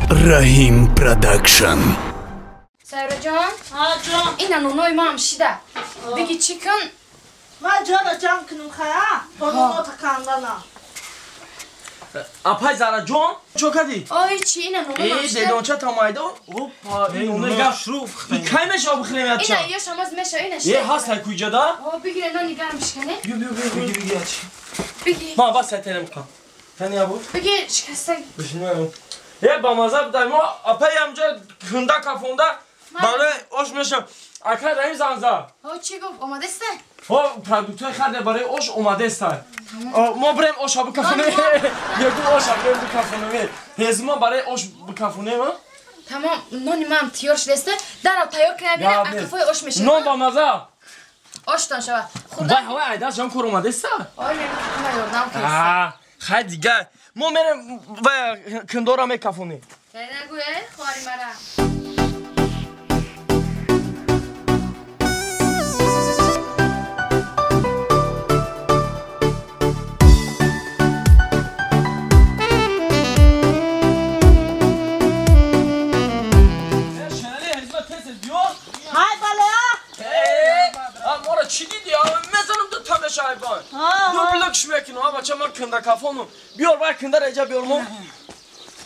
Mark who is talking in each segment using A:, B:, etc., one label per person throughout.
A: Раҳим Продакшн.
B: Сайраҷон,
C: ҷон.
B: Ина ноной мам шида. Биги чӣ кун?
C: Ман ҷона ҷамъ кунам хая? Бо нонота кандана.
D: Апай Зараҷон, чо кардӣ?
B: Ой, чи ина ноной мам
D: Э,
B: шида.
D: дедонча тамайдо? Опа, ин ноной гап. Кай мешава бихӯрем яча?
B: Ина ё шамоз меша, ина
D: Е,
B: шида.
D: ҳаст ай куҷада?
B: О, бигире нони гарм шикане.
D: Биё, биё, биё, биги, биги ячи.
B: Биги.
D: Ма бас сайтарем қа. Тани абу?
B: Биги шикаста.
D: Бишинам. Е, ба маза будай мо апай амҷа кунда кафонда барои ош мешам. Ака Раҳим занза.
B: О, чӣ гуфт? Омадеста?
D: О, продуктҳои харде барои ош омадеста. Мо бирем оша бикафонем. Ягу оша бирем бикафонем. Ҳезима барои ош бикафонем, а?
B: Тамом, нони мам тиёр шудеста. Дарав тайёр кунам, бина ақифои ош мешава.
D: Нон ба маза.
B: Оштон шава. Хурда.
D: Вай, ҳавай айдас ҷон кор омадеста?
B: Ой, ман ёрдам кеста.
D: А, хай дигар. Мо мерем вай кундора мекафонем.
B: Нагӯ, хоҳари мара.
C: Ҳай бале, а?
D: Мора чӣ дидӣ? Мезанам ду тамеша айбан. Ду блокш мекунам, а бача ман кунда кафонум. Биёр вай кунда реҷа биёр мо.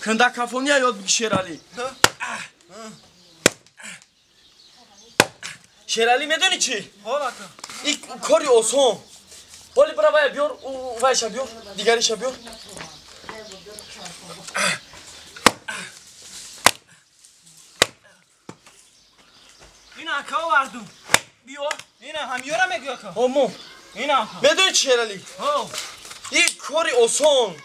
D: Кунда кафония ёд биги Шералӣ. Шералӣ медонӣ чӣ? Ин кори осон. Ҳоли бира вая биёр, вайша биёр, дигариша биёр.
E: Ина ака овардум.
D: Биёр.
E: Ина ҳамёра мегӯй ака.
D: Омо.
E: Ина ака.
D: Медонӣ чӣ Шералӣ? Ин кори осон.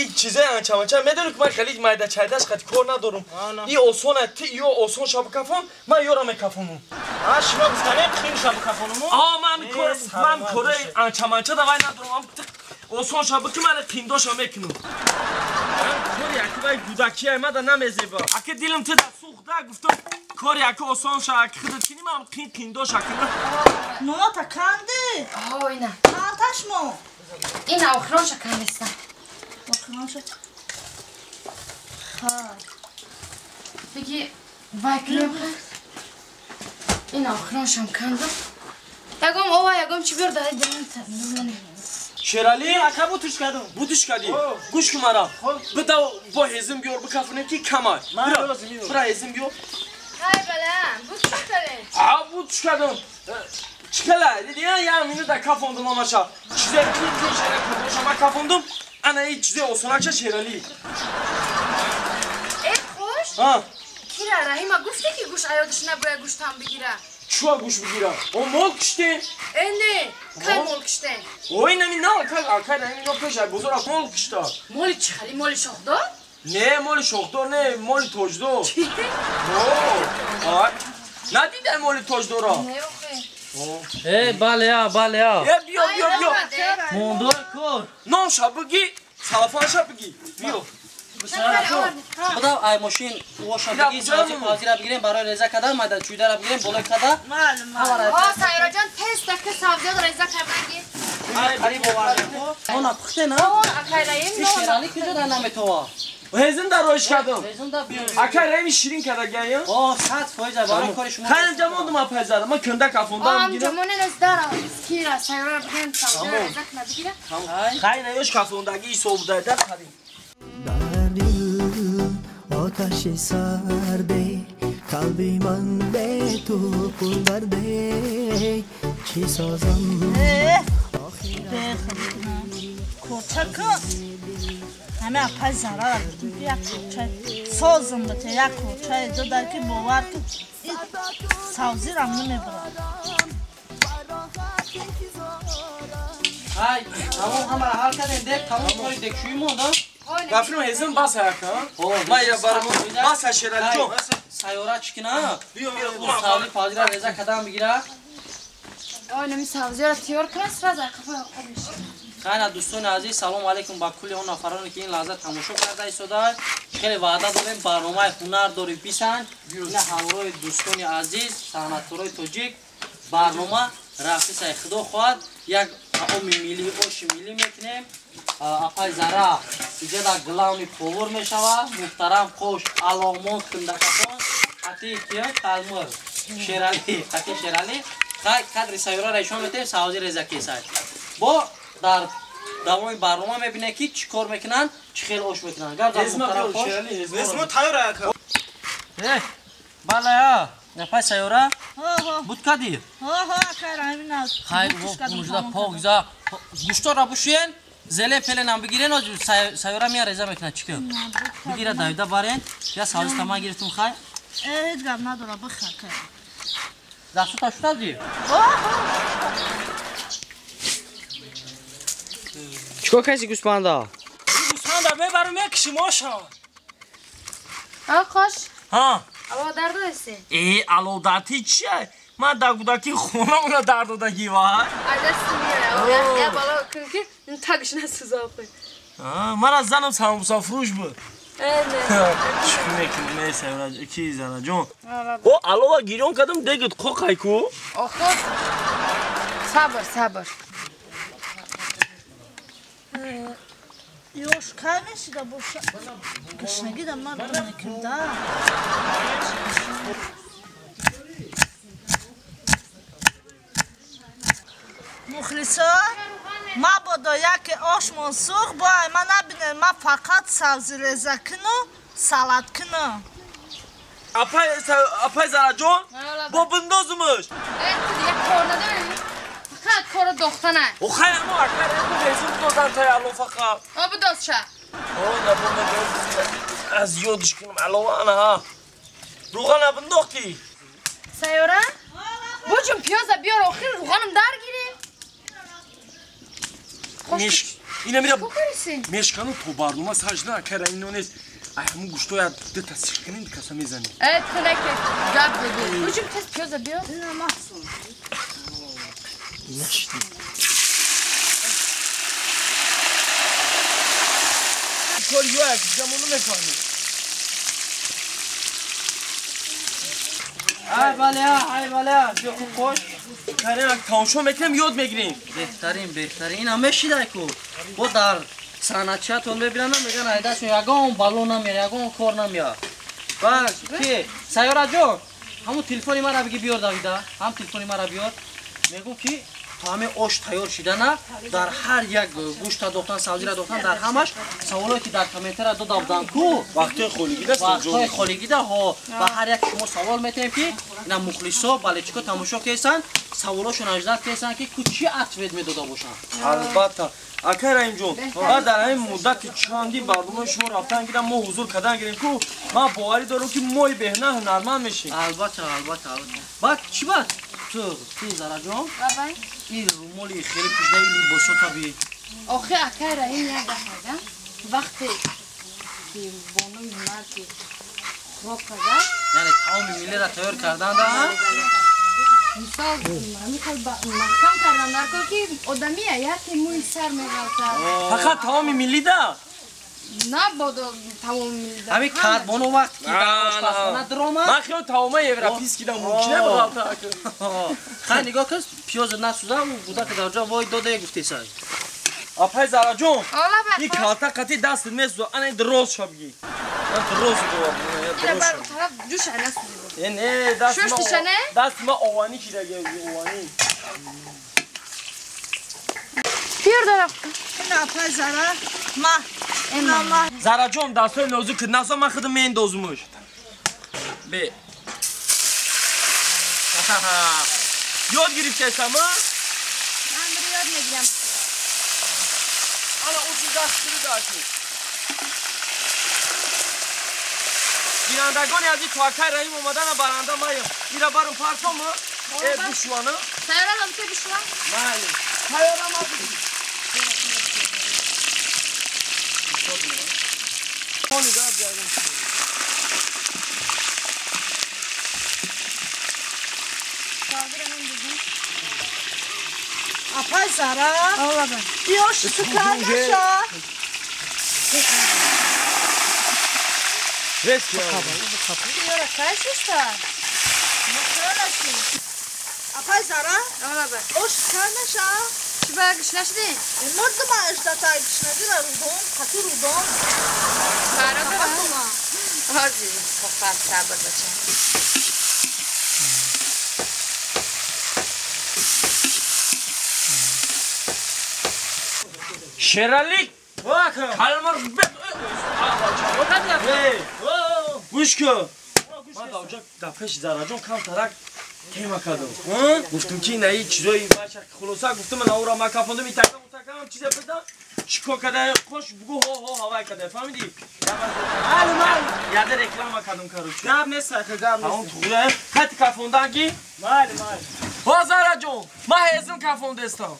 D: Ин чизаи анчаманча медонӣ ки ман хеле майда чайдаш қати кор надорум. Ин осона, ти ё осон ша бикафон, ман ёра мекафонум.
E: А шумо гуфтанем қин ша бикафонуму?
D: А ман кор ман кораи анчаманча давай надорум. Осон ша бики ман қиндоша мекунум. Кори яки вай гудакия мада намезеба. Аки дилам ти да сӯхта гуфтам кори яки осон ша аки худат кини ман қин қиндоша кунам.
C: Нонота канди?
B: О, ина.
C: Канташ мо?
B: Ина охиронша кандеста.
C: Охиронша. Хай.
B: Биги вай кунем. Ина охироншам кандам. Ягом ова, ягом чӣ биёр даҳи дилам.
D: Шералӣ
E: ака бутуш кардам.
D: Бутуш кардӣ? Гӯш кун мара. Бида бо ҳезим биёр бикафонем ки камай. Бира ҳезим биёр.
B: Ҳай бала, бутуш кардем.
D: А бутуш кардам. Чикала, дидӣ я минута кафондум амаша. Чизе қин қин шера кардоша ма кафондум. Ана ин чизе осонакша Шералӣ.
B: Э, хуш? Кира Раҳима гуфте ки гӯш аёдаш набояд гӯштам бигира.
D: Чуа гӯш бигира? О мол киштем.
B: Э не, кай мол киштем?
D: Ой, нами на, кай акай Раҳим ино пеш ай бозор мол кишта.
B: Моли чӣ хали? Моли шохдор?
D: Не, моли шохдор не, моли тоҷдор.
B: Чӣ?
D: О, надидай моли тоҷдора?
B: Не, охе.
F: Э, бале, а, бале, а.
D: Э, биё, биё, биё.
F: Мондор кор.
D: Нон ша биги, салафан ша биги. Биё.
F: Худо ай мошин оша биги, савзи пазира бигирем барои реза кардан, майда чуйдара бигирем, болои када.
C: Маълум, маълум.
B: О, Сайраҷон, тез дака савзиёро реза кардан ги.
F: Ай, қариб овардем. Она пухте на?
B: Он акай Раҳим
F: нон. Шералӣ куҷо дар наметова?
D: Ҳезим дар роиш кардам.
F: Ҳезим да биё.
D: Акай Раҳим ширин карда гая?
F: О, 100% барои кори шумо.
D: Хайр ҷамондум апай зада. Ман кунда кафондам гирам.
B: Ҷамоне наз дарам. Кира Сайра бигирем савзиёро реза кна бигира.
D: Хайр наёш кафондаги ҳисоб дар харид.
G: آتش سرده قلبی من به تو پرورده چی سازم
C: کوچک همه اپای ضرر بودیم که یک کوچه سازم بته یک کوچه دو در که باور که این سازی رم نمیبرد.
F: های تمام همه را حل کردیم دک تمام کاری دکشویی موندم.
D: Гафрим ҳезим бас аяка. Ман я барам бас Шералӣ ҷон.
F: Сайёра чӣ кина?
D: Биё биё
F: савзи пазира реза кадам бигира.
B: Ой, нами савзиёро тиёр кунам, сразу қафои оқоб мешава.
F: Хайна дӯстони азиз, салом алейкум ба кулли он нафароне ки ин лаҳза тамошо карда истодаанд. Хеле ваъда дорем барномаи ҳунар дори бисанҷ. Ина ҳамроҳи дӯстони азиз, санъаткорои тоҷик барнома рафти сай худо хоҳад як таоми миллӣ, оши миллӣ мекунем. Апай Зара иҷа дар главни повар мешава. Муҳтарам қош аломон кундакафон қати кия қалмир Шерали қати Шерали хай кадри сайёра ишон метем савзи резакесай. Бо дар давоми барнома мебинем ки чӣ кор мекунанд, чӣ хел ош мекунанд. Гап зад муҳтарам қош.
E: Мо тайёр ака.
F: Бале, апай сайёра буд кади?
C: Ҳо, акай Раҳим аст.
F: Хай, мужда покза. Гӯштора бушӯен, зелен пеленам бигирен, сайёра мия реза мекунад чӣ кун? Бигира давида барен, я савзи тама гирифтум хай.
C: Ҳеҷ гап надора, бихӯр акай.
F: Дастута шудади? Чикор кардӣ гӯсфанда?
D: Гӯсфанда мебарам мекушим оша.
B: А қош?
D: Ҳа.
B: Ало дард дорӣ?
D: Э, алодати чия? Ман дар кӯдакӣ хонамона дард додагӣ ва.
B: Ай даст меояд. Я бало кун ки тагш насӯза охи.
D: Ман аз занам самбусафурӯш буд.
B: Э, не.
D: Чӣ мекунӣ, не Сайёра, ки Зараҷон? О, алова гирён кардам, дегит қоқай ку?
B: Охо. Сабр, сабр.
C: Ёш кай мешида боша? Гушнагида ман мекунда. Мухлисо, мабодо яке ошмон сӯхт, бо ай ман набинем, ман фақат сабзи реза куну, салат куну.
D: Апай Зараҷон, бо биндозумаш.
B: Э, ту дигар кор надорӣ? Фақат корро дохтана.
D: Охай, амо акай раҳим резум дозан тай ало фақат.
B: О, бидоз ша.
D: О, набо надоз. Аз ёдиш кунам алова ана ҳа. Рӯғана биндохтӣ?
B: Сайёра? Буҷум пиёза биёр, охир рӯғанам дар гирӣ.
D: Ина мира мешкану то барнома сажда акай раҳим нонест. Ай ҳамун гӯштоя дута сих кунем, каса мезанем.
B: Э, ту неке гап бигӯ. Буҷум тез пиёза биёр.
D: Нашти. Кор як замону мефаҳмӣ.
F: Ай бале, ай бале, биё қош.
D: Карем тамошо мекунем, ёд мегирем.
F: Беҳтарин, беҳтарин. Ина мешидай ку. Бо дар санъатчиятон мебинанд, мегӯянд айдашон ягон бало намеяд, ягон кор намеяд. Ба ки Сайёраҷон, ҳамун телефони мара биги биёр давида, ҳам телефони мара биёр. Мегӯм ки то ҳамин ош тайёр шидана дар ҳар як гӯшта дохтан, сабзира дохтан, дар ҳамаш саволое ки дар комментария дода буданд ку,
D: вақтҳои холигида,
F: вақтҳои холигида ҳо, ба ҳар як шумо савол метаҳем ки ина мухлисо балечико тамошо кесанд, саволошон аждад кесанд ки ку чӣ ответ медода бошанд.
D: Албатта. Акай Раҳимҷон, ман дар ҳамин муддати чанди барномаи шумо рафтан гирам, мо ҳузур кардан гирем ку, ман боварӣ дорам ки мои беҳна ҳунарманд мешем.
F: Албатта, албатта, албатта. Баъд чӣ баъд? Ту, Зараҷон?
B: Бабай.
F: Ин румоли хеле пӯшидаи либосота би.
B: Охи акай Раҳим як дафъа, вақте ки бонуи марди хӯрок пазад,
F: яъне таоми миллиро тайёр карданда,
B: мисол ҳамин маҳкам кардан дар кор ки одамия яке мӯи сар меғалтад.
D: Фақат таоми миллида?
B: Набодо таоми миллида.
F: Ҳамин кадбону вақте ки дар ошпазхона даромад,
D: ман хиёл таомаи европейский да мумкин бағалта.
F: Хай нигоҳ кун, пиёза насӯза, ӯ гудака дар ҷо вой додае гуфтесай.
D: Апай Зараҷон, ин калта қати дастат месӯза, ана ин дроз ша бигӣ. Ман дроз довардам.
B: Ина бар тараф ҷӯша насӯзӣ.
D: Не, даст ма овани кидаги, овани.
B: Биёр дараф.
C: Ина апай Зара, ма. Ина ма.
D: Зараҷон, дастҳои нозук насо, ман худам меандозумуш. Бе. Ёд гирифтесам, а?
B: Ман бир ёд мегирам.
D: Ана ӯ даст шудаки. Бинандагони азиз, то акай Раҳим омадана баранда маем. Ира барум партома? Э, бушвана?
B: Сайёра ламте бушва?
D: Майли. Сайёра ма бушва.
C: Апай Зара, ёш сукар наша.
B: Ёра кай шуста?
C: Апай Зара, ош сукар наша.
B: Чӣ ба гушна шудӣ?
C: Мурдум аштата гушнагира рудон, қати рудон.
B: Баробар. Ҳозир фақат сабр бача.
D: Шерали калмар бет. Гӯш кун. Ман давҷа дар пеши Зараҷон камтарак тема кардам. Гуфтам ки ина чизои бача хулоса гуфтам ман аура ма кафондам и такам такам чизе пизам. Чико када хош бугу ҳо ҳо ҳавай када фаҳмидӣ? Мал мал яда реклама кардам короче.
E: Гап нест ака, гап нест.
D: Ҳамон туғра хати кафондан ки?
E: Мал мал.
D: Ҳо Зараҷон, ман ҳезм кафондестам.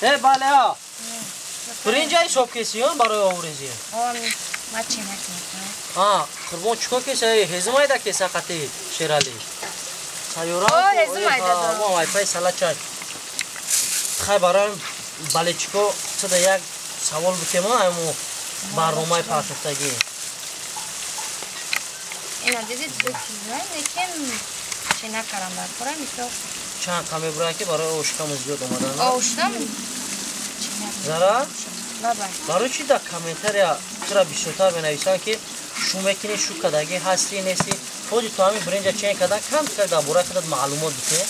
F: Э, бале ҳа. Биринҷа ҳисоб кесиён барои оврезӣ?
B: Ма чӣ накунам?
F: А, Қурбон чикор кеса? Ҳезм айда кеса қати Шерали. Сайёра.
B: О, ҳезм айда.
F: Мо вайфай сала чай. Хай барои балечико чада як савол битема айму барномаи партофтагӣ.
B: Ина дидид ду кило, лекин чӣ накардам дар кора мисол.
F: Чанд қа мебурад ки барои ошкаму зиёд омадан?
B: Ошкам?
F: Зара?
B: Баба.
F: Барои чӣ дар комментария тура бисёртар менависанд ки шу мекунӣ, шу кардагӣ ҳастӣ, нестӣ? Ходи ту ҳамин биринҷа чен кардан камтар дар бораи худат маълумот бите.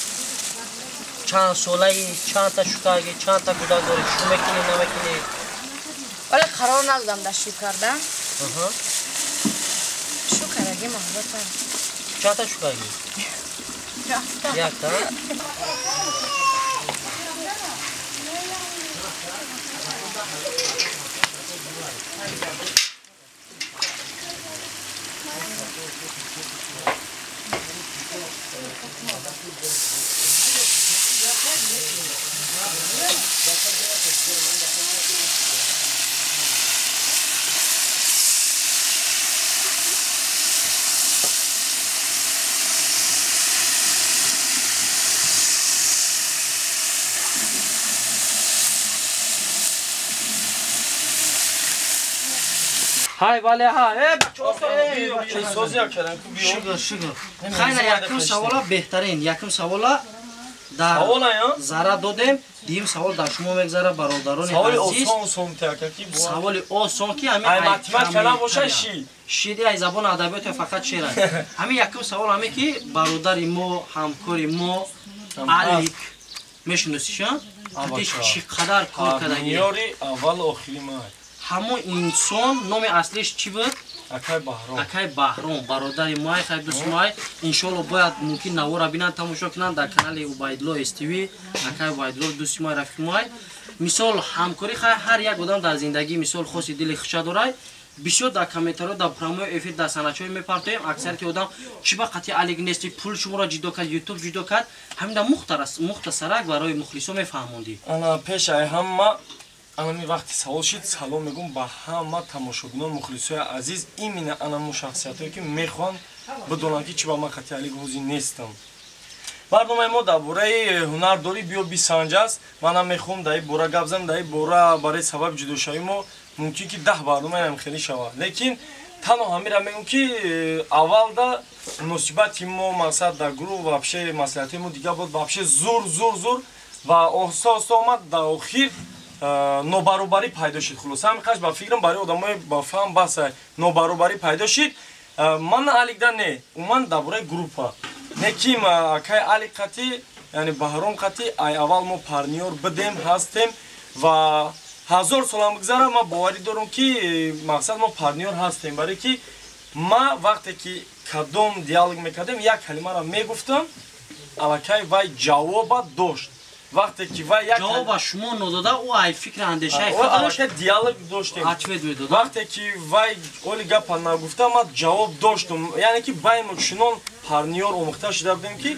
F: Чанд солаи, чандта шу кардагӣ, чандта кӯдак дорӣ, шу мекунӣ, намекунӣ?
B: Вале қарор надодам дар шу кардан. Шу кардагӣ маҳбатам.
F: Чандта шу кардагӣ? Якта. Ҳай бале ҳа. Э бачаҳо
D: созия кардам ку биё.
F: Шугр, шугр. Хайна якум савола беҳтарин. Якум савола дар зара додем. Дуюм савол дар шумо мегзара бародарони азиз.
D: Саволи осон осон така ки бо.
F: Саволи осон ки ҳамин
D: ай математика набоша ши.
F: Шиди ай забон адабиёт фақат шер аст. Ҳамин якум савол ҳаме ки бародари мо, ҳамкори мо Алик мешиносиша? Қадиш чӣ қадар кор кардагӣ?
D: Ёри аввал охири ма.
F: Ҳамон инсон номи аслиш чӣ буд?
D: Акай Баҳром.
F: Акай Баҳром, бародари май, хай дӯсти май. Иншоалло бояд мумкин навора бинанд, тамошо кунанд дар канали Убайдулло СТВ. Акай Убайдулло дӯсти май, рафиқи май. Мисол ҳамкорӣ хай ҳар як одам дар зиндагӣ мисол хоси дили хиша дорад. Бисёр дар комментариҳо, дар прямой эфир, дар санъатчиҳо мепартоем. Аксарияти одам чӣ ба қатъи Алик нести, пул шуморо ҷудо кард, ютуб ҷудо кард. Ҳамин мухтасарак барои мухлисо мефаҳмондӣ.
D: Ана пеш ай ҳама анами вақти савол шид, салом мегӯм ба ҳама тамошобинон, мухлисои азиз, именно анамо шахсиятое ки мехоҳанд бидонанд ки чӣ ба ман қатъи Алик ҳозир нестам. Барномаи мо дар бораи ҳунардорӣ биё бисанҷ аст. Манам мехоҳам дар ин бора гап занам, дар ин бора барои сабаби ҷудошавии мо мумкин ки 10 барномаам хеле шавад. Лекин танҳо ҳамира мегӯм ки аввалда муносибати мо мақсад дар гурӯҳ вообще маслиҳатҳои мо дигар буд, вообще зур зур зур ва оҳиста оҳиста омад дар охир нобаробарӣ пайдо шуд. Хулоса ҳамин қаш ба фикрам барои одамои ба фаҳм бас нобаробарӣ пайдо шуд. Ман Аликда не, умуман дар бораи группа. Не ки акай Алик қатӣ, яъне Баҳром қатӣ ай аввал мо парниёр бидем, ҳастем ва ҳазор солам бигзара ман боварӣ дорам ки мақсад мо парниёр ҳастем, барое ки ма вақте ки кадом диалог мекардем, як калимаро мегуфтам, аллакай вай ҷавоба дошт. Вақте ки вай як
F: ҷавоба шумо нодода, ӯ ай фикри андешаи худаш
D: аллакай диалог доштем.
F: Ответ медод.
D: Вақте ки вай оли гапа нагуфта, ман ҷавоб доштум. Яъне ки байни мо чунон парниёр омӯхта шуда будем ки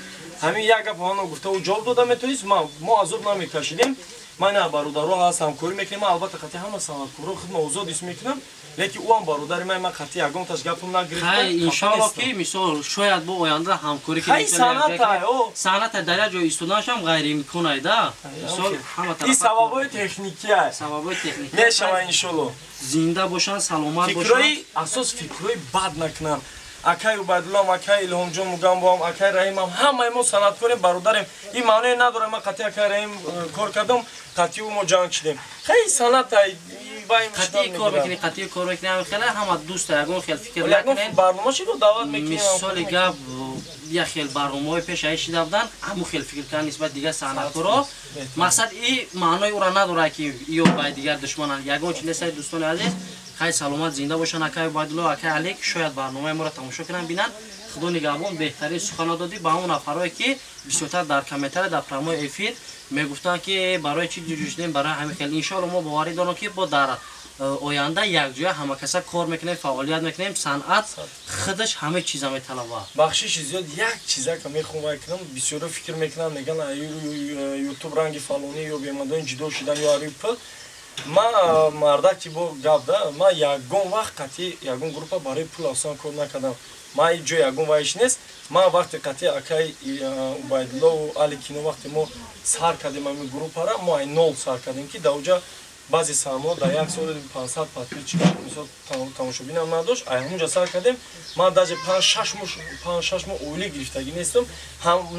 D: ҳамин як гапа ман гуфта, ӯ ҷавоб дода метавонист, мо азоб намекашидем. Ман на бародаро ҳаст, ҳамкорӣ мекунем. Ман албатта қатъи ҳама санъаткорро худма озод ҳис мекунам. Лекин ӯ ҳам бародари ман, ман қатъи ягонташ гапам нагирифтам.
F: Хай, иншоалло ки мисол шояд бо оянда ҳамкорӣ
D: кунем. Хай, санъат о.
F: Санъат дар як ҷой истоданаш ҳам ғайриимкон айда. Мисол ҳама тараф.
D: Ин сабабҳои техникӣ аст.
F: Сабабҳои техникӣ.
D: Мешава иншоалло.
F: Зинда бошанд, саломат бошанд.
D: Фикрҳои асос фикрҳои бад накунанд. Акай Убайдуллоам, акай Илҳомҷон Мугамбоам, акай Раҳимам, ҳамаи мо санъаткорем, бародарем. Ин маъное надорад ман қатъи акай Раҳим кор кардам, қатъи ӯ мо ҷанг шидем. Хай санъат
F: қатъи кор мекунӣ, қатъи кор мекунӣ, ҳамин хеле ҳама дӯста, ягон хел фикр накунед.
D: Барнома шидо даъват мекунем.
F: Мисоли гап як хел барномаҳои пеш ай шида буданд, ҳамун хел фикр кардан нисбат дигар санъаткоро. Мақсад и маънои ӯро надорад ки ё ба дигар душмананд. Ягон чи нест, дӯстони азиз. Хай, саломат зинда бошанд акай Убайдулло, акай Алик, шояд барномаи моро тамошо кунанд, бинанд. Худо нигаҳбон, беҳтарин сухано додӣ ба ҳамон нафарое ки бисёртар дар комментария, дар прямой эфир мегуфтанд ки барои чӣ ҷуҷӯ шудем, барои ҳамин хел. Иншоалло мо боварӣ дорем ки бо дар оянда якҷоя ҳамакаса кор мекунем, фаъолият мекунем. Санъат худаш ҳама чиза металабад.
D: Бахшиши зиёд як чизака мехоҳам вай кунам, бисёро фикр мекунанд, мегӯянд ютуб ранги фалонӣ ё бемадони ҷудо шудан ё ари пул. Ман мардаки бо гап да, ман ягон вақт қатъи ягон группа барои пул осон кор накардам. Ман ҳеҷ ҷо ягон вайш нест. Ман вақте қатъи акай Убайдуллову Али Кино вақте мо сар кардем ҳамин группара, мо ай нол сар кардем ки дар оҷа баъзе саҳмҳо дар як сол 500 подписчик мисол тамошобинам надошт, ай ҳамунҷа сар кардем. Ман даже 5-6 моҳ оилӣ гирифтагӣ нестам.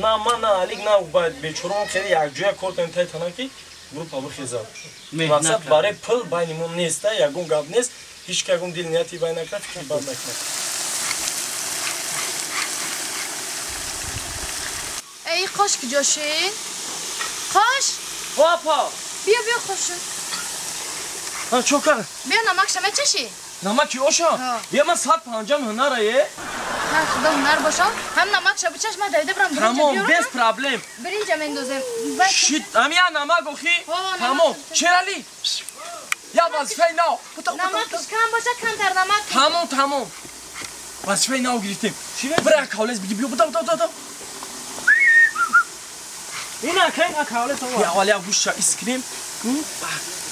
D: На ман, на Алик, на Убайд бечораон хеле якҷоя кор кардем таи тана ки группа бихезад. Мақсад барои пул байни мо нест, ягон гап нест, ҳеҷ ки ягон дил нияти вай накунад, фикри бад накунад.
B: Эй, қош куҷошӣ? Қош?
D: Опа!
B: Биё, биё, қошу.
D: Ҳа, чо кар?
B: Биё, намакша мечашӣ?
D: Намаки оша? Биё, ман 150 ҳунара, е?
B: Ҳа, худо ҳунар бошам. Ҳам намакша бичаш, ман давида бирам биринҷа
D: Тамом,
B: биёрам.
D: без проблем.
B: Биринҷа мендозем.
D: Шит, ҳамия намак охи? Тамом. Шерали. Я вазифаи нав.
B: Намакш кам боша, камтар намак.
D: Тамом, тамом. Вазифаи нав гирифтем. Бира кавлез биги, биё, буда, буда, буда.
E: Ина акай, ина кавлез ова.
D: Я аввал як гӯшша искрем.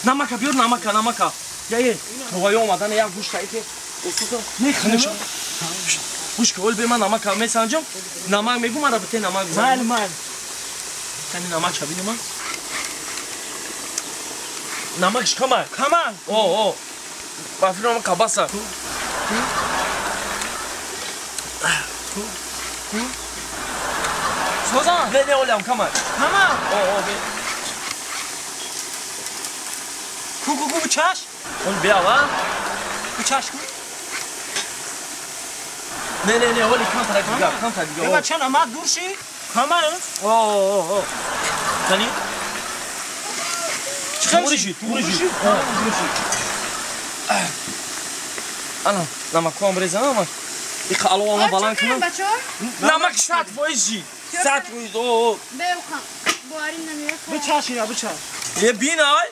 D: Намака биёр, намака, намака. Я е, товаё омадан як гӯшта ики. Не, ханиш. Гӯш ки, ол бе ман намака месанҷам. Намак мегӯ, мара бите намак.
E: Майл, майл.
D: Кани намак шабини ман. Намакш кама?
E: Кама.
D: О, о. Ба фикрам кабаса.
E: Созан?
D: Не, не, олям кама.
E: Кама?
D: О, о, бе.
E: Ку, ку, ку, чаш?
D: Он бия, ва?
E: Ку чаш ку?
D: Не, не, не, оли камтар дига, камтар дига.
E: Ева чан намак дур ши? Кама?
D: О, о, о. Кани? Туғри ши, туғри ши. Туғри ши. Ана, намакҳоам резам, ама. Иқа аловама баланд кунам. Намак 100% ши. 100%, о, о.
B: Беуқам. Буарим намеяха.
E: Бичаш ина, бичаш.
D: Е, бин ай.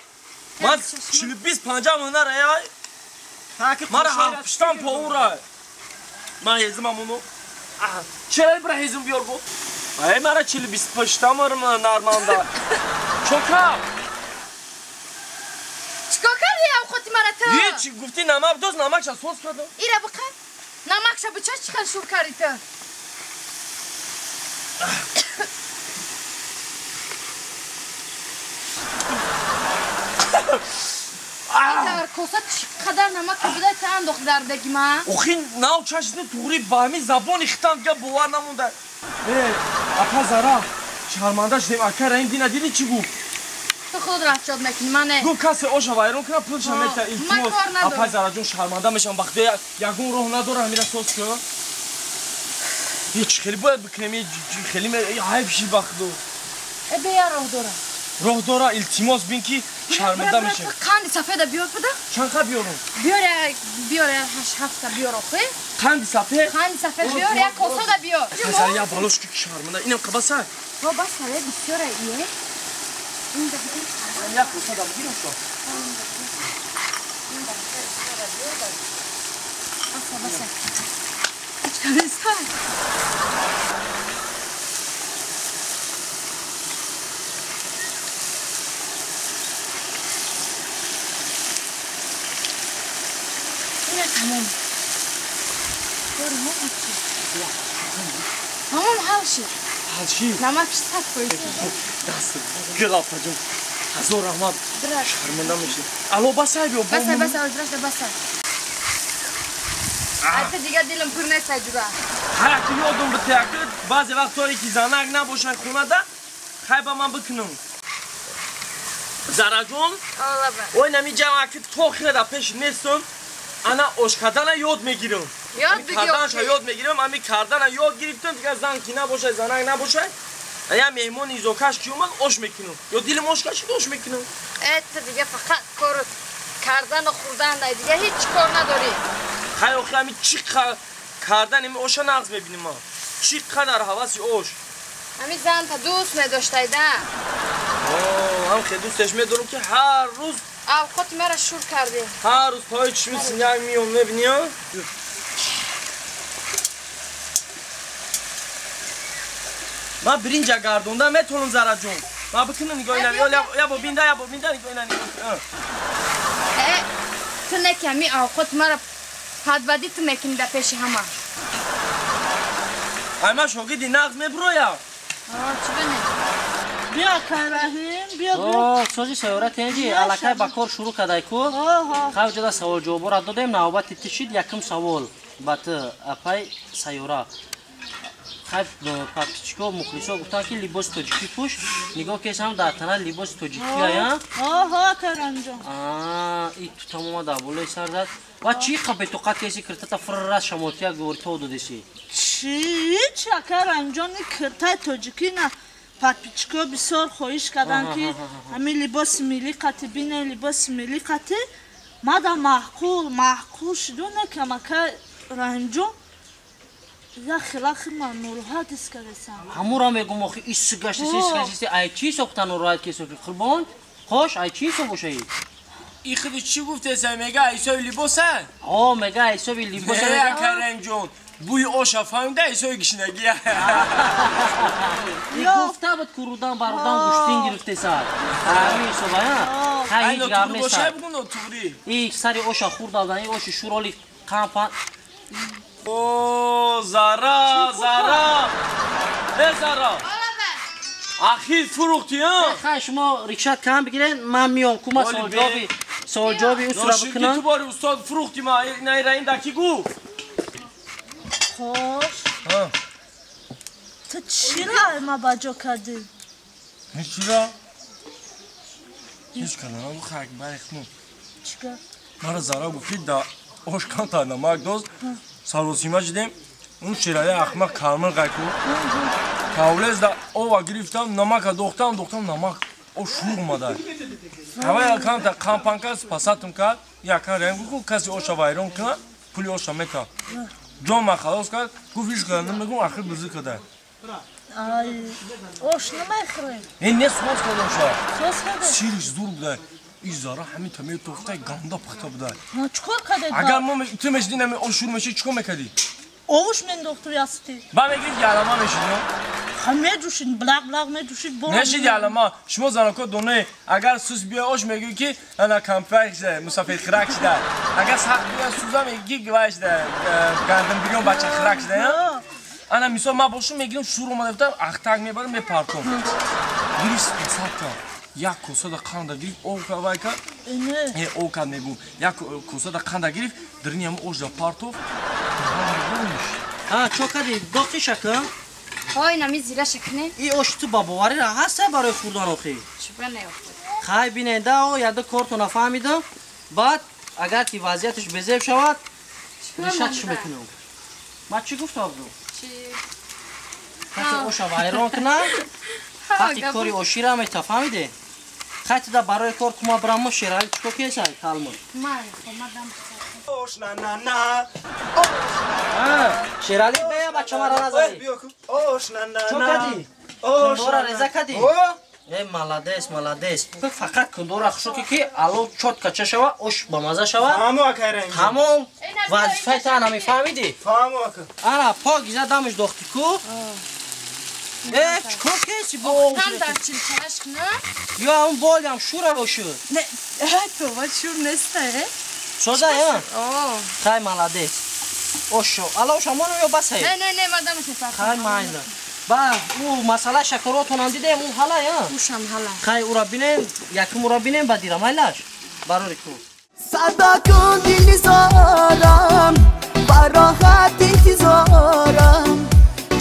D: Ман 40-50 ҳунар ай. Мара ҳафтам поура. Ман ҳезимам уну. Чера бира ҳезим биёр бу. Ай мара 40-50 нарманда. Чока.
B: Чикор кардӣ авқоти мара ту?
D: Ҳеҷ гуфтӣ намак доз, намакша соз кардам.
B: Ира биқар. Намакша бичаш, чӣ хел шур кардӣ ту? Дар коса чӣ қадар намак буда та андохт дар даги ман?
D: Охи нав чашни туғри ба ҳамин забони хитам дига бовар намонда. Э, апа Зара, шарманда шудем. Ака Раҳим дина дидӣ чӣ гуфт?
B: Ту худ рафчод мекунӣ, ман не.
D: Гуфт касе оша вайрон кунад, пулша мета, илтимос. Апа Зараҷон, шарманда мешавам, ба худо ягон роҳ надорам ҳамира соз кунам. Ҳеҷ хеле бояд бикунем, хеле ҳайф ши ба худо.
B: Э, бея роҳ дора.
D: Роҳ дора, илтимос бин ки шарманда мешавем.
B: Қанди сафеда биёр буда?
D: Чанд қа биёрам?
B: Биёр, биёр, 8-7 биёр охи.
D: Қанди сафед?
B: Қанди сафед биёр, як косада биёр.
D: Зара, як балош ки шарманда. Инам қабаса?
B: Во баса, бисёр ие. Ин да бигир.
D: Як косада бигирам шо.
B: Баса, баса. Ҳеҷ кам нест. кори мо буд чи? Тамом ҳал шид.
D: Ҳал шид?
B: Намакш 100%.
D: Даст гил апаҷон. Ҳазор раҳмат. Шарманда мешид. Ало басай биё.
B: Басай, басай, ҳозирашда басай. Айта дигар дилам пур нест ҷура.
D: Ҳаяки ёдум битаяки баъзе вақтҳое ки занак набошад хонада хай ба ман бикунам. Зараҷон, ой нами ҷамъаки то хира пеш нестам, ана ошкардана ёд мегирам.
B: Ёд бигир.
D: Карданша ёд мегирам, ами кардана ёд гирифтам, дигар зан ки набошад, занак набошад, я меҳмони изокаш ки омад ош мекунам. Ё дилим ош кашид ош мекунам.
B: Э, ту дига фақат кор кардану хӯрдан дай, дига ҳеҷ кор надорӣ.
D: Хай охи ами чӣ кардан ами оша нағз мебинам ман. Чӣ қадар ҳаваси ош.
B: Ами занта дӯст медоштайда.
D: Ҳам хеле дӯстеш медорам ки ҳар рӯз
B: авқоти маро шур кардӣ.
D: Ҳар рӯз пои чишми синяк меом мебинӣ? Ман биринҷа гардонда метавонам Зараҷон. Ман бикунам нигоҳ ина я бо бинда, я бо бинда нигоҳ ина нигоҳ.
B: Э, ту не ки ами авқоти маро падвадӣ ту мекунӣ дар пеши ҳама.
D: Ай ман шогирди нағз мебуроям.
B: Чӣ бинӣ?
C: Биё Караҳим, биё биё.
F: Сози сайёра тенҷи аллакай ба кор шурӯъ кардай ку. Хай ҷода савол ҷавобора додем, навбати ту шид якум савол ба ту апай сайёра. Хай подписчико мухлисо гуфтанд ки либоси тоҷикӣ пӯш. Нигоҳ кесам дар тана либоси тоҷикӣ ая.
C: Оҳо Карамҷон.
F: И ту тамома дар болои сар зад. Ва чӣ қа бетоқат кеси киртата фиррас шамотия говорито додеси?
C: Чӣ? Чӣ Карамҷон, ин киртаи тоҷикӣ на подписчико бисёр хоҳиш карданд ки ҳамин либоси миллӣ қати бинем, либоси миллӣ қати. Мада маъқул, маъқул шиду накам ака Раҳимҷон. Я хилахи ман нороҳат ҳис кардасам.
F: Ҳамура мегум охи ис гаштаси, ис гаштаси, ай чӣ сохта нороҳат кесофи қурбон? Хош, ай чӣ ҳисоб бошаи?
D: И худи чӣ гуфтеса, мега ҳисоби либоса?
F: Ҳо, мега ҳисоби либоса.
D: Не, ака Раҳимҷон, бӯи оша фаҳмида ҳисоби гишнагия.
F: Гуфта буд ку рудан ба рудан гӯштин гирифтеса. Ҳамин ҳисоба, хай ҳеҷ гап нест. И сари оша хӯрда, и оши шӯроли қампан.
D: О, Зара, Зара! Э, Зара! Ахир фурӯхтӣ, а?
F: Хай, шумо рикшат кам бигирен, ман миём, ку ман саволҷавоби, саволҷавоби усура бикунам.
D: Ту бори устод фурӯхтӣ ма, на Раҳим да ки гуфт?
C: Хош. Ту чира ма ба ҷо кардӣ?
D: Ҳеҷ чира? Ҳеҷ кардам, хак барихму.
C: Чӣ гап?
D: Мара Зара гуфт ки да ош камтар намак доз. Саросима шидем, он шираи ахмақ кармил қайку. Кавлез да ова гирифтам, намака дохтам, дохтам намак о шур омада. Ҳавая камта қампанка спасатум кард, якан раим гуфт, каси оша вайрон кунад, пули оша мета. Ҷон ма халос кард, гуфт ҳеҷ када намегум, ахир бизӣ када.
C: Ай, ош намехӯрем.
D: Э, не соз кардам ша.
C: Соз кардем?
D: Сириш зур буда. И Зара ҳамин та метофта ганда пухта буда.
C: Чӣ кор кардед?
D: Агар мо ту мешидӣ нами ош шур мешид, чӣ кор мекардӣ?
C: Овуш мендохту ясти.
D: Ба мегирид ялама мешид, но?
C: Ха меҷӯшид, блақ блақ меҷӯшид.
D: Нешид ялама. Шумо заноко доне, агар сус биёй ош мегӯӣ ки ана кампак шуда, мусафирхирак шуда. Агар сахт биёй суза мегӯӣ ки вай шуда, гандум бирён бачахирак шуда. Ана мисол ман бошум мегирам шур омада бутам, ахтак мебарам мепартом. Гирифт спасатка. Як косада қанда гирифт, ов вай кард. Э, ов кард мегӯм. Як косада қанда гирифт, дарини ҳам ош да партов.
F: Ҳа, чо кардӣ? Доқи шака?
B: Ҳой, нами зира шакне.
F: И ош ту ба боварӣ ра ҳаста барои хӯрдан охи?
B: Чӣ ба неохӯрд?
F: Хай биненда, о, яда корту нафаҳмидам. Баъд агар ки вазъияташ безеб шавад, решатш мекунам. Ман чӣ гуфта будам?
B: Чӣ?
F: Касе оша вайрон кунад, ҳаққи кори ошира метафаҳмиде? Хай туда барои кор кума бирамо Шерали чӣ кор кесай калмо?
B: Ман омадам.
E: Ош на на на.
F: Шерали бея бача мара назанӣ.
E: Ош на на на.
F: Чо кардӣ? Кундора реза кардӣ? Э, молодец, молодец. Фақат кундора хушуки ки ало чётко ча шава, ош ба маза шава.
E: Фаҳмо ака Раҳимҷон.
F: Тамом вазифаи та ана мефаҳмидӣ?
E: Фаҳмо ака.
F: Ана пок гиза дамаш дохтӣ ку. Э, чӣ кор кеси бо ош?
B: Там дар чилчалаш кунам.
F: Ё ҳамун болиам шура бошуд.
B: Не, то ва шур неста, э?
F: Соза, э?
B: О.
F: Хай молодец. Ошо, ала оша моно ё басай?
B: Не, не, не, мадам шефа.
F: Хай майла. Ба, ӯ масъала шакаротонам дидем, ӯ ҳалай, а?
B: Ӯшам ҳалай.
F: Хай ура бинем, якум ура бинем, ба дира майлаш. Барори ку.
G: Садо кун дили зорам, бароҳат интизорам.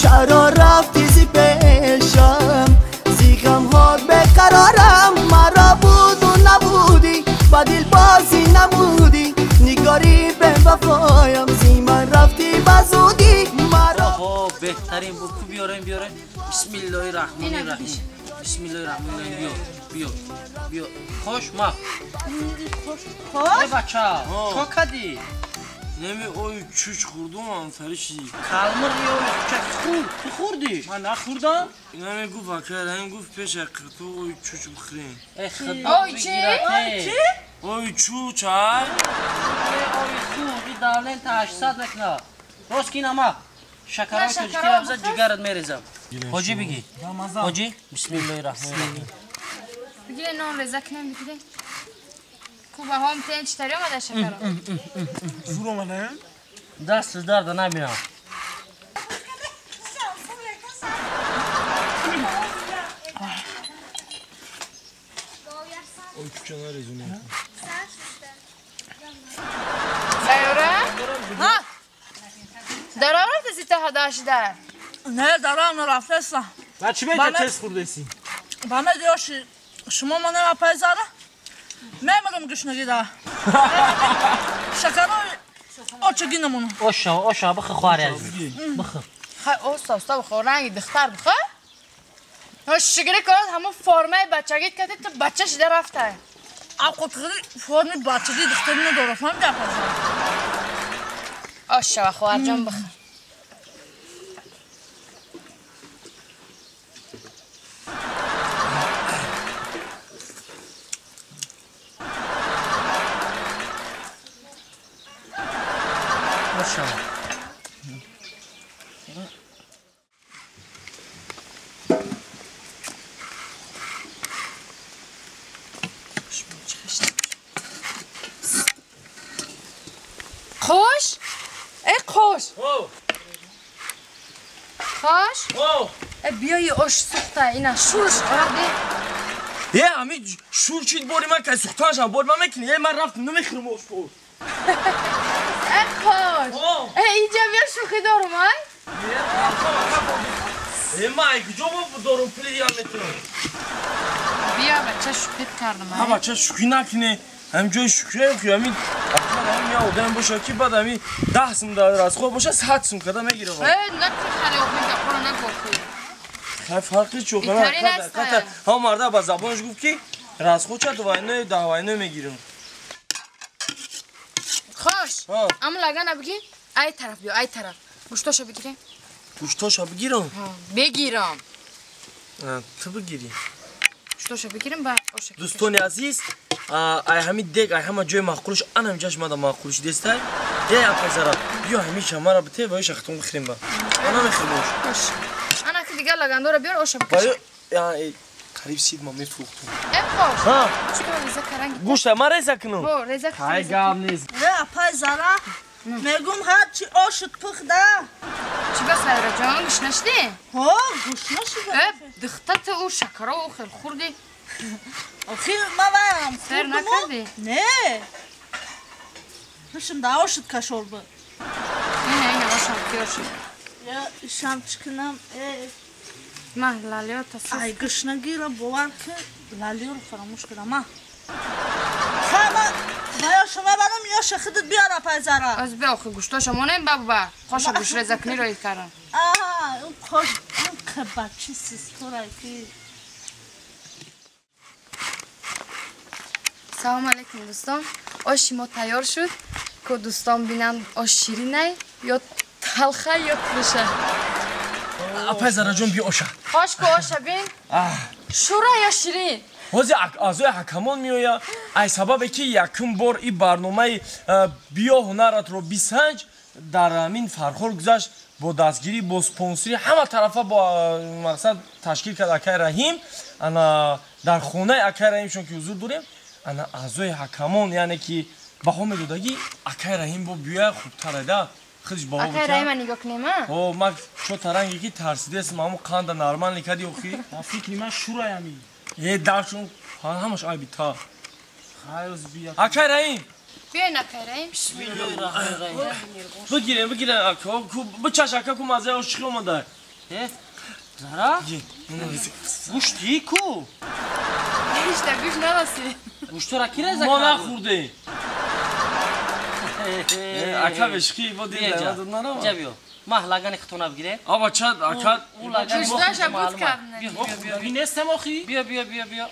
G: Чаро рафти зи пешам, зи ғамҳо беқарорам. Маро буду набудӣ, ба дилбозӣ намудӣ. Нигори бевафоям, зи ман рафтӣ ба зудӣ. Маро
F: Оҳо, беҳтарин буд. Ку биёрем, биёрем. Бисмиллоҳи раҳмони раҳим. Бисмиллоҳи раҳмони раҳим. Биё, биё, биё. Хош, ма.
C: Хош.
F: Эй бача, чо кадӣ?
D: Неми ой чуч хӯрдум, амтари ши.
F: Калмир ё кучак хӯрд, ту хӯрдӣ?
D: Ман нахӯрдам. Нами гуфт акай Раҳим гуфт пеша қирту ой чуч бихӯрем.
F: Эй худо
B: Ой, чӣ?
C: Ой, чӣ?
D: Ой чуч, ай?
F: Ой хӯрд, и давлен та 800 мекунад. Рост ки нама. Шакарои
B: На,
F: тоҷикиро
B: шакаро
F: биза
B: бихӯр.
F: ҷигарат мерезам. Ҳоҷӣ бигӣ. Ҳоҷӣ, бисмиллоҳи раҳмони раҳим.
B: Бигире нон реза кунем бигире. Ку баҳом тен читари омада шакаро.
E: Зур омада?
F: Даст дарда набинам.
D: Ой чуча нарезунем.
B: Сайёра?
C: Ҳа?
B: Дарав рафта сита ҳадашида.
C: Не, дарав нарафтеста.
D: Ба чӣ мета тез хӯрдесӣ?
C: Ба медиёши шумо манем апай Зара? Мемирам гушнагида. Шакарои очаги намонам.
F: Оша, оша, бихӯр хоҳари азиз. Бихӯр.
B: Хай оста оста бихӯр, ранги духтар бихӯр. Шигири кунад ҳамон формаи бачагит кардӣ, ту бача шида рафтай.
C: Авқотхӯрӣ форми бачагии духтари надорад, фаҳмидӣ апай Зара?
B: Оша, хоҳарҷон бихӯр.
F: Оша.
B: Қош? Э қош. Қош? Э биёи ош сӯхта, ина шурш оради.
D: Е, ами шур чид бори ман кай сӯхтаншам, бори ман мекунӣ. Е, ман рафтам, намехӯрам ош бо.
B: Э қош. Э инҷа биё шӯхӣ дорум, ай?
D: Е, ман ай куҷо дорум пули дигар метавонам.
B: Биё бача шӯхит кардам, ай.
D: Ҳа бача шӯхӣ накунӣ. Ҳамин ҷои шӯхӣ ки ҳамин акан я одам боша ки баъд ҳамин 10 сум дар расход боша 100 сум када мегирам.
B: Э, накун хали охи гапро нагуфтӣ.
D: Хай фарқи чӣ охи? Ҳа марда ба забонаш гуфт ки расход ча двойной двойной мегирам.
B: Хош. Ам лагана бигир, ай тараф биё, ай тараф. Гӯштоша бигирем.
D: Гӯштоша бигирам?
B: Бигирам.
D: Ту бигирӣ.
B: Гӯштоша бигирам ба оша.
D: Дӯстони азиз, ай ҳамин дег, ай ҳама ҷои маъқулш, ан ҳамин ҷаш мада маъқулш дестай. Эй апай Зара, биё ҳамин мара бите ва иша хитон бихӯрем ба. Ана мехӯрем ош.
B: Ош. Ана ки дигар лагандора биёр оша бикаш.
D: Қариб сид ма мефурӯхтум.
B: Э хош. Чикор реза каранги?
D: Гӯшта ма реза кунам.
B: Ҳо, реза кун.
D: Ҳай гап нест.
C: Э апай Зара, мегум ҳарчи ошуд пухда.
B: Чӣ ба Сайра ҷон, гӯш нашидӣ?
C: Ҳо, гӯш нашида.
B: Э, духта ту ӯ шакаро ӯ хел хӯрдӣ.
C: Охи, ма ваям
B: Сер накардӣ?
C: Не. Пишим да ошуд кашор буд.
B: Ина, ина, ошам тиёр шуд.
C: Я ишам чӣ кунам? Э.
B: Ма лалиёта сӯз.
C: Ай гушнагиро бовар ки лалиёро фаромӯш кардам, ма. Хай, ма ва шумо барам ёша худат биёр апай Зара.
B: Аз биё охи гӯштоша монем ба ба. Қоша гӯш реза кунӣ рои кардам.
C: Аҳа, он қош, он кабачи систорай ки.
B: Салом алейкум дӯстон. Оши мо тайёр шуд. Ку дӯстон бинанд ош ширинай ё талха ё кӯша.
D: Апай Зара ҷон биё оша.
B: Хош ку оша бин. Шура ё ширин?
D: ҳозир аъзои ҳакамон меояд. Ай сабабе ки якум бор ин барномаи биё ҳунаратро бисанҷ дар ҳамин Фархор гузашт бо дастгирӣ, бо спонсорӣ ҳама тарафа бо мақсад ташкил кард акай Раҳим. Ана дар хонаи акай Раҳимшон ки ҳузур дорем, ана аъзои ҳакамон, яъне ки баҳо медодагӣ акай Раҳим бо биёя хубтар айда. Худиш бо.
B: Акай Раима нигоҳ кунем, а?
D: О, ма чо таранги ки тарсидесм, ҳамун қанда нормал никади охи.
E: Ба фикри ман шураями.
D: Э, даршун ҳамаш айби та.
E: Хайроз бия.
D: Акай Раим.
B: Биёен, акай Раим.
F: Бисмиллоҳи раҳмони раҳим.
D: Бигирем, бигирем, ака. Бичаш, ака, ку мазаи ош чӣ омада.
F: Э, Зара? Гӯшти ку?
B: Ҳечта гӯш нарасид.
F: Гӯштора ки реза
D: Мо
F: кард?
D: нахӯрдем. Ака бешқи бо дил нарава.
F: Ҷа биё. Ма лагани хитона бигире.
D: Аба чад ака.
F: У лагани
B: Гӯшташа буд кард.
F: Биё, биё, биё.
E: Би нестем охи.
F: Биё, биё, биё, биё.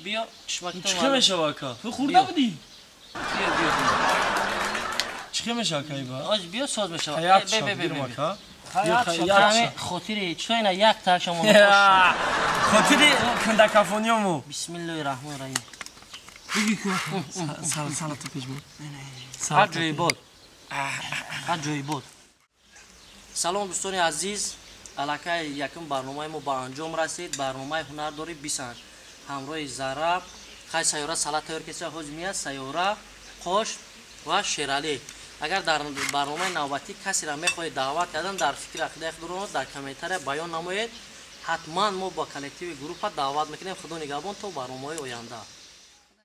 F: Биё, чишмакито.
D: Чӣ мешава, ака?
E: Ту хӯрда будӣ?
F: Биё, биё, биё.
D: Чӣ мешава, ака иба?
F: Оз биё соз мешава.
D: Хаят
F: Бе, бе, бе,
D: шав
F: бе.
D: ака.
F: Ҳами хотири чӣ ина як ташамон.
D: Хотири кандакафониёму.
F: Бисмиллоҳи раҳмони раҳим.
D: Сал салату пеш буд.
F: Аҷоибот. Аҷоибот. Салом, дӯстони азиз. Аллакай якум барномаи мо ба анҷом расид. Барномаи ҳунардорӣ бисанҷ. Ҳамроҳи Зара, хай Сайёра салат тайёр кеса ҳоз мия Сайёра, Қош ва Шералӣ. Агар дар барномаи навбатӣ касеро мехоҳед даъват кардан, дар фикри ақидаи худро дар комментария баён намоед. Ҳатман мо ба коллективи группа даъват мекунем. Худо нигаҳбон то барномаҳои оянда.